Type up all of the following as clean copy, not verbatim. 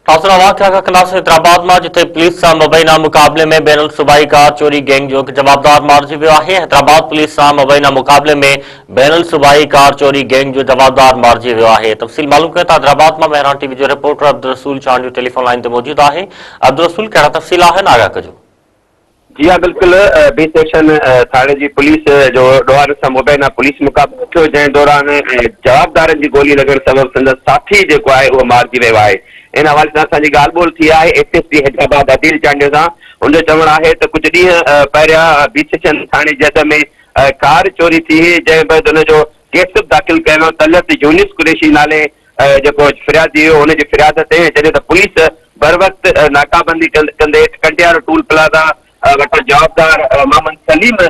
ناظرين واقعا کان خلاف حيدرآباد مان جتي پوليس سان مبينا مقابلي ۾ بين الصوبائي ڪار چوري گينگ جو هڪ جوابدار مارجي ويو آهي حيدرآباد پوليس سان مبينا مقابلي ۾ بين الصوبائي ڪار چوري گينگ جو جوابدار مارجي ويو آهي تفصيل معلوم ڪيون ٿا حيدرآباد مان مهراڻ ٽي وي جو reporter Abdul Rasool Chandio telephone line تي موجود آهي عبدالرسول ڪهڙا تفصيل آهن آگاهه ڪجو. جي ها بلڪل بي سيڪشن ٿاڻي جي پوليس جو ڏوهارين سان مبينا پوليس مقابلو ٿيو جنهن دوران جوابدارن جي گولي لڳڻ سبب سندس ساٿي جيڪو آهي اهو مارجي ويو آهي ان حوالي سان اسان جي ڳالهه ٻولهه ٿي آهي S S P Hyderabad Adeel Chandio سان ان جو چوڻ آهي ته ڪجهه ڏينهن پهريان بي سيڪشن ٿاڻي جي حد ۾ ڪار چوري ٿي هئي جنهن بعد ان جو ڪيس به داخل ڪيو ويو طلعت يونس قريشي نالي جيڪو فريادي هيو ان جي فرياد تي جڏهن ته پوليس بروقت ناڪابندي ڪندي ڪنڊيارو ٽول پلازا وٽان جوابدار محمد سليم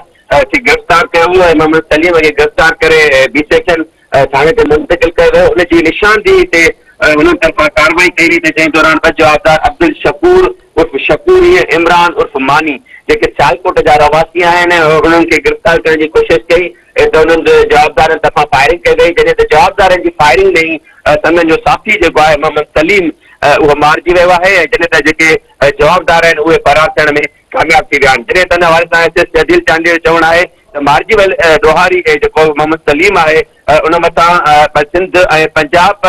کي گرفتار ڪيو ويو ۽ محمد سليم کي گرفتار ڪري بي سيڪشن ٿاڻي تي منتقل ڪيو ويو ان جي نشاندهي تي انهن طرفان ڪارروائي ڪئي وئي ته جنهن دوران ٻه جوابدار عبدالشڪور عرف شڪوري ۽ عمران عرف ماني جيڪي سيالڪوٽ جا رهواسي آهن انهن کي گرفتار ڪرڻ جي ڪوشش ڪئي ته انهن جوابدارن طرفان فائرنگ ڪئي وئي جڏهن ته جوابدارن جي فائرنگ ۾ ئي سندن جو ساٿي جيڪو آهي محمد سليم اهو مارجي ويو آهي ۽ جڏهن ته جيڪي جوابدار آهن اهي فرار ٿيڻ ۾ ڪامياب ٿي ويا آهن جڏهن ته ان حوالي سان S S P Adeel Chandio جو چوڻ آهي ته مارجي ويل ڏوهاري جيڪو محمد سليم آهي ان مٿان سنڌ ۽ پنجاب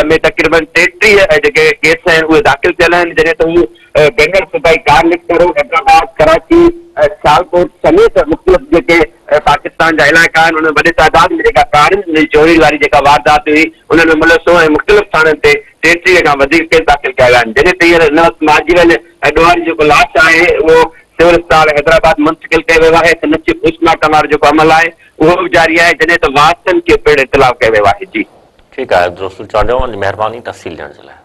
۾ تقريبن 33 جيڪي ڪيس آهن اهي داخل ٿيل آهن جڏهن ته هو بين الصوبائي ڪار لڪ حيدرآباد، ڪراچي، سيالڪوٽ سميت مختلف جيڪي پاڪستان جا علائقا آهن انهن وڏي تعداد ۾ جيڪا ڪارن جي چوري واري جيڪا واردات هئي انهن ۾ ملوث هو ۽ مختلف ٿاڻن تي 33 کان وڌيڪ ڪيس داخل ڪيا ويا آهن جڏهن ته هينئر هن وقت مارجي ويل ڏوهاري جيڪو لاش آهي اهو سول اسپتال حيدرآباد منتقل ڪيو ويو آهي سندس جي پوسٽ مارٽم وارو جيڪو عمل آهي اهو به جاري آهي جڏهن ته وارثن کي پڻ اطلاع ڪيو ويو آهي جي. ٺيڪ آهي عبدالرسول چانڊيو اوهان جي مهرباني تفصيل ڏيڻ جي لاء.